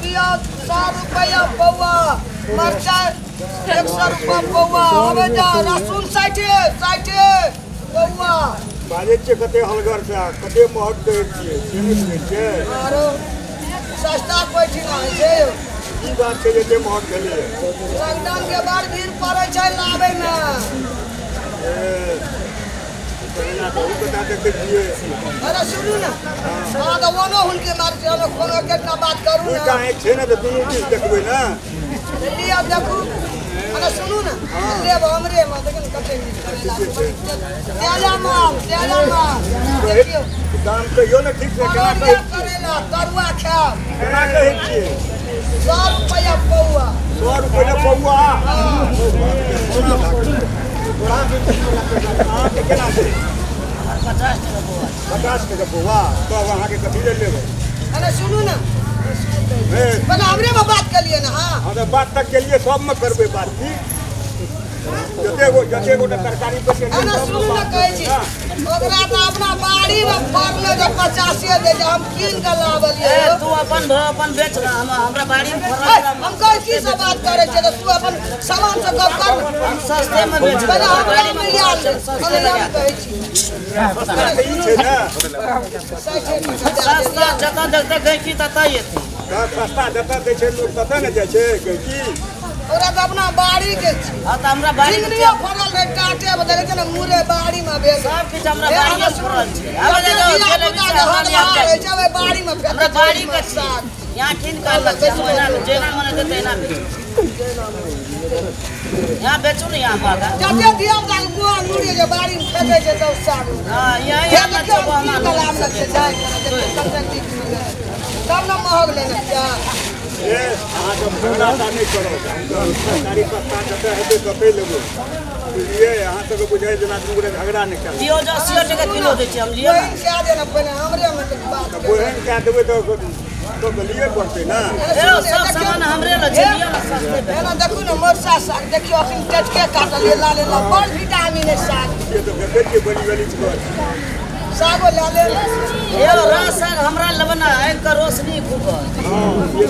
दियौ 100 रुपैआ पौआ, मरचाइ 100 रुपैआ पौआ। अबै जा, लहसुन 60 60 पौआ। बाजै छियै कते हलगर से आ कते महग कहै छियै, से नहि बुझै छियै? आरो सस्ता कोइ ठिना होइ छै यौ? की बात छै जे एते महग भेलैए? लॉकडाउन के बाद भीड़ पड़ै छै लाबैमे। ए, एना तऽ कता देखै छियै। अरे सुनू ने, हाँ, तऽ ओनो हुनके मार छै, कोनो केतना बात करू ने। दूटा आँखि छै ने, तऽ दुनू चीज देखबै ने। लिअ, देखू। अरे सुनू ने, लेब हमरे मे, देखियौ ने कते नीक करैला। तेला माल, तेला माल देखियौ। दाम कहियौ ने ठीक से, केना कहै परोरिया छियै? करैला तरुआ खायब। केना कहै छियै? 100 रुपैआ पौआ। 100 रुपैआ पौआ? अहाँके केना छै? 50 टका पौआ। 50 टका पौआ? तब अहाँके कथी लेल लेबै? अरे सुनू ने। हे। पहिले हमरे मे बात केलियै ने, हाँ। हँ, तऽ बात तक केलियै, सबमे करबै बात की? जते गो जते गोटा तरकारी बेचेलियै, अरे सबमे सुनू ने, बात कहै छी करबै ने। ओकरा तऽ अपना बाड़ी मे फड़ले जे 85 दै छै, हम कीन कऽ लाबलियै। ए, तू अपन भाव अपन बेच ना, हम हमरा बाड़ी में फड़ल ए, छै। हम कहै की सब बात करै छियै, तऽ तू अपन सामान से गप कर। हम सस्ते में बेच। पहिले हमरा बाड़ी मे में आयल फड़ल छै, सस्ते हम लगा। कहै छी सस्ता तऽ ई छै ने। 60 टका दए सस्ता देलियै। जतऽ देखते गैकी ततऽ एतै। तऽ सस्ता जतऽ दै छै लोक ततऽ ने जाइ छै गैकी। ओकरा तऽ अपना बाड़ी के छी। हाँ, तऽ हमरा बाड़ी के झिंगनियो फड़ल रहै टाटे मे, देखै छै ने, मुरे बाड़ी मे भेल। सब किछु हमरा हे, बाड़ीए हमरा में फड़ल छै। आब जते जाओ, धिया जे लेबी पुता से के हमरा हर लिअ, बाहर जाइ होइ छी। छै, ओहि बाड़ी मे फेकै हमरा छै बाड़ी के छी। साग। यहाँ कीन कऽ आनलक छै, हम ओहिना जेना मन हेतै तेना बेचू। यहाँ बेचू ने, यहाँ महगा। जते धिया पुता के गुआ मुड़ी जे बाड़ी मे फेकै छै सब साग। हाँ, यहाँ हे, यहाँ देखियौ, बेचू, हम हमरा की कलाम छै, जाइ कते नीक मिलै तब ने महग लेने छै। ए, अहाँके झगड़ा टा नहि करब। हम तऽ तरकारी सस्ता जतऽ हेतै ततै लेबै, बुझलियै? अहाँ सबके बुझाइ जेना दुनू गोटे झगड़ा नहि करब। दियौ जो, 80 टका किलो दै छियै हम, लिअ ने। बहिन कए देना पहिने हमरे मे तऽ बात तऽ बोहन कए देबै तऽ लिए पड़तै ने। ए, सब सामान हमरे लग छै, लिअ ने, सस्ते भेटत। एना देखू ने, मोरसा साग देखियौ, अखन टटके काटलियै, लाले लाल, बड़ विटामिन है साग। से तऽ देखै छियै, बड़ी बड़ी छै। सागो लए ले। यौ, रास साग हमरा लेबै ने, आँखि के रोशनी खूब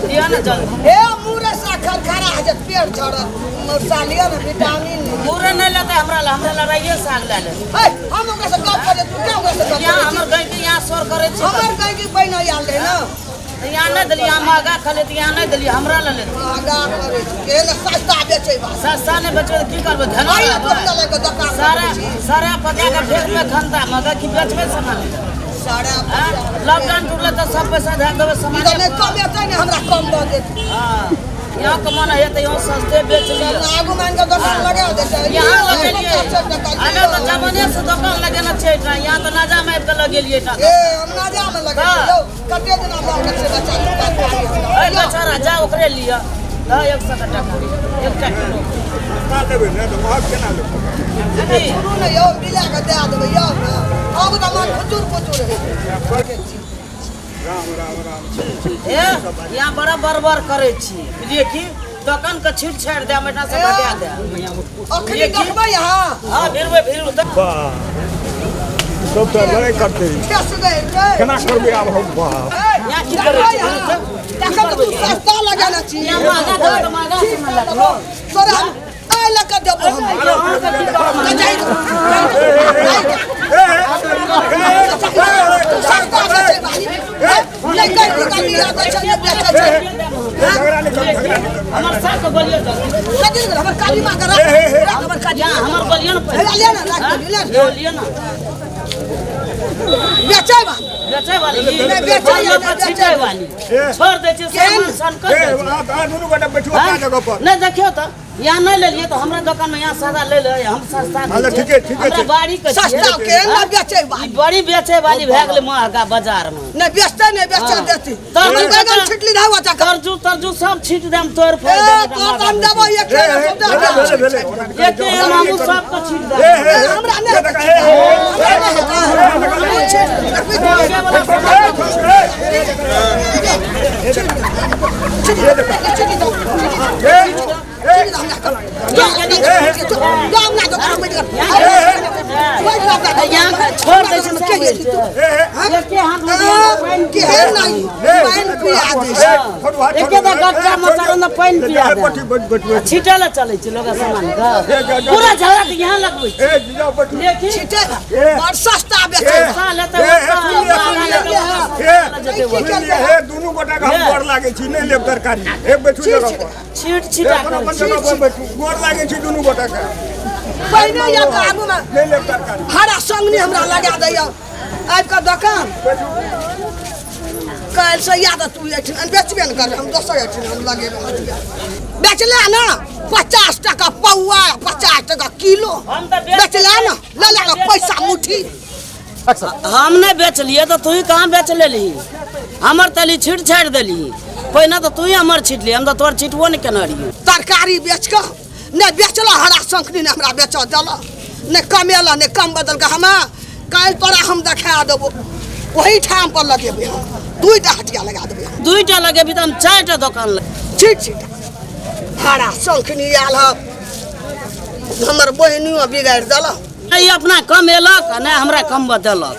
लिअ ने जल्दी। हे, मुरे साग खरखरा होइ छै, पेट झड़त। मोरसा लिअ ने, विटामिन। मुरे नहि लेतै हमरा लए, हमरा लए राइए साग लए लेतै। हे, हम ओकरा से गप करै, तू क्या ओकरा से गप यहाँ करै छी? हमर गैकी यहाँ शोर करै छै। हमर गैकी पहिने आयल रहै ने। तऽ यहाँ नहि देलियै, यहाँ महगा खले तऽ यहाँ नहि देलियै, हमरा लए लेतै। महगा करै छै, केहन सस्ता बेचै बा। सस्ता नहि बेचबै तऽ की करबै? धना अही रहबै? तोड़ लए कऽ दोकान सारा लगबै छी। सारा पका के फेकबै खन्ता महगा कि बेचबै सामान? सारा आँय? लॉकडाउन टूटलै तऽ सब पैसा धए देबै ई सामान। तऽ नहि कमेतै ने, हमरा कम दऽ देत। हाँ, यहाँ के मन है तऽ यहाँ सस्ते बेच लिअ। आगू मानि कऽ दोकान लगा देतै। यहाँ लगेलियै। 50 टका। हमे तऽ जमाने से दोकान लगेने छियै एहिठाम, यहाँ तऽ नाजामे आबि कऽ लगेलियै एहिठाम। ए, हम नाजामे लगेलियै यौ, कते दिना लऽ कऽ छै बच्चा दुकान। अरे बेचारा, जा ओकरे लिअ, दऽ 100 टका एकटा किलो। सस्ता देबै ने तऽ महग केना लेबै? की? सुनू ने यौ, मिला कऽ दए देबै यौ ने, आब तऽ मन फुचुर फुचुर हेतै। राम राम राम, छी छी। ए, यहाँ बड़ा बड़बड़ करै छी, बुझलियै की? दोकान के छीट छाड़ि देब, एहिठाम से भगा देब। अखनी देखबै अहाँ। हाँ, भिड़बै, भिड़ू तऽ। वाह, सब तऽ लड़ाइ करतै। ठेस गए रे। केना करबै आब हम? वाह। यहाँ की करै छी? देखबै अहाँ। तखन तऽ तू सस्ता लगाना छी। यहाँ महगा देबै तऽ महगा सामान लगलो। तोरा हम आइ लऽ कऽ देबो हम। जाइ तू सस्ता बेचै बाली। नहि कहि दुकान लिअ दै छै, नहि बेचै छै। झगड़ा नहि करू, झगड़ा नहि करू। हमर साग के बोलियो जल्दी। कथी गेल? हमर काली माँ के राख, राख हमर काली। यहाँ हमर बोलियो ने पहिले। हे, ले ने, राख देली, ले ने। बोलियो ने। बेचै बाली। बेचै वाली। नहि, बेचै लोक नहि, छिटै वाली। छोड़ दै छै केहन? सामान सन कर ए, दै छै। अहाँ दुनू गोटा बैठू अपना जगह पर। नहि, देखियौ तऽ, यहाँ नहि लेलियै तऽ हमरा दोकान में यहाँ सादा ले ले, हम सस्ता दै हाँ, छियै। ठीके, ठीके हमरा छै। बाड़ी के छियै। सस्ता केहन ने बेचै ई बाली। बड़ी बेचै वाली भए गेलै महगा बाजार में। नहि बेचतै, नहि बेचै देती। तरजू। बैगन छिटली रहै बच्चा के। तरजू तरजू सब छीट देम, तोड़ ए फोड़ देम। तोर तऽ हम देबो एक ए, सब ए, दे। भेलै, भेलै, भेलै। एते हम हमहूँ सबके छीट देम। ए, ए, ए, हमरा नहि ए, ए, ए, महगे वाला सामान। यहाँ छोड़ दै छै। कहिए छी तू? हे हे एके हाथ में दिया तऽ पानि पिया केहन नहीं पानि पिया दै छै। एके दा गट्टा मचारो ने पानि पिया दे। छीटे लए चलै छै लोग सामान के पूरा झगड़ा तऽ यहाँ लगबै छै। लेकिन छिटे बड़ सस्ता बेचै छै। साल हेतै, हे दुनू गोटा के हम गोर लागै छी, नहि लेब तरकारी। हे बैठू जगह पर। छीट छिटा अपन करै अपन छै। जगह पर बैठू, गोर लागै छी दुनू गोटा के। पहिने या तऽ आगूमे नहि लेब तरकारी। हरा संगनी हमरा लगा दैया आबि कऽ दोकान। काल्हि से याद तू एहिठिन बेचबे ने करबै, हम दोसर एहिठिन हम लगेबै हटिया। बेचले ने 50 टका पौआ, 50 टका किलो हम तऽ बेच- बेचले ने, ले ले पैसा मुट्ठी। हम नहि बेचलियै तऽ तू कहाँ बेच लेलही? हमर तली छीट छाड़ि देलही। पहिने तऽ तू हमर छीटली, हम तऽ तोहर छीटबो नहि केने रहियौ। तरकारी बेच कऽ नहि बेचल, हरा शंखनी नहि हमरा बेचऽ देलक, नहि कमेलक, नहि कम बदलक। हमरा काल्हि तोरा हम देखा देबो, ओही ठाम पर लगेबै हम 2टा हटिया लगा देबै। हम 2टा लगेबी तऽ हम 4टा दोकान लग। ठीक ठीक। हरा शंखनी आयल हँ, हमर बहिनियो बिगाड़ि देलक। नहि अपना कमेलक आ नहि हमरा कम बतेलक।